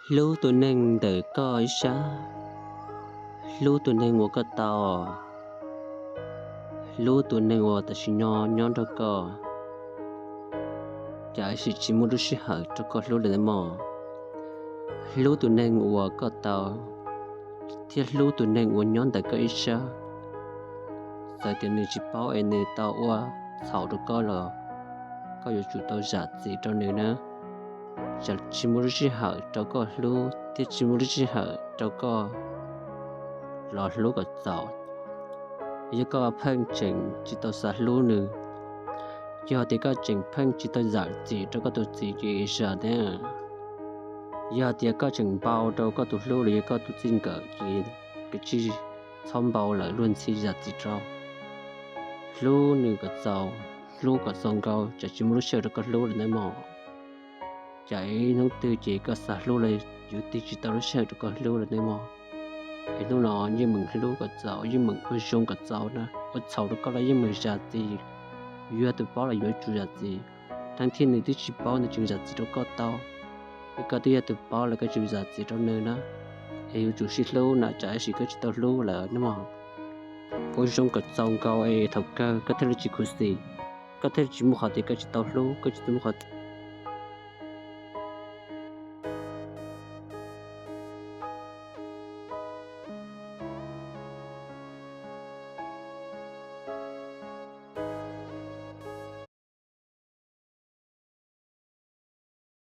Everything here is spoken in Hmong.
Hlub tus neeg ntawm koj ib sab, hlub tus neeg uas koj tau, hlub tus neeg uas tam sim no nyob nrog koj, cas sim tsis muaj lub sij hawm rau koj hlub lawm nawb mog. Hlub tus neeg uas koj tau, thiab hlub tus neeg uas nyob ntawm koj ib sab. Txawm tias nws tsis paub es nws tau ua txhaum rau koj los koj yuav tsum tau zam txim rau nws na. Tsam tsis muaj lub sij hawm rau koj hlub thiab tsis muaj lub sij hawm rau koj los hlub kom txaus. Yog koj pheej tseem tsis tau xav hlub nws, yog tias koj tseem pheej tsis tau zam txim rau koj tus txiv ces zam thiab. Yog tias koj tseem npau rau koj tus hlub los yog koj tus txij nkawm ces kav tsij txhob npau lawm, luag ntxhi zam txim rau. Hlub nws kom txaus, hlub kom txaus nkaus, tsam tsis muaj lub sij hawm rau koj hlub lawm nawb mog. Tsam ib hnub twg ces koj xav hlub los yuav tig tsis tau lub sij hawm rau koj hlub lawm nawb mog. Es hnub no yeej meem hlub kom txaus, yeej meem ua zoo kom txaus na, ua txhaum rau koj los yeej meem zam txim. Yog tus paub los yuav tsum zam txim, tab sis nws twb tsis paub nws tseem zam txim rau koj tau. Es koj twb yog tus paub los koj tsum zam txim rau nws na. Es yuav tsum sib hlub na, tsam ib sim koj tsis tau hlub lawm nawb mog. Ua zoo kom txaus nkaus es thaum kawg koj thiaj li tsis khuv xim, koj thiaj li tsis muaj qhov tias koj tsis tau hlub, koj tsis tau muaj qhov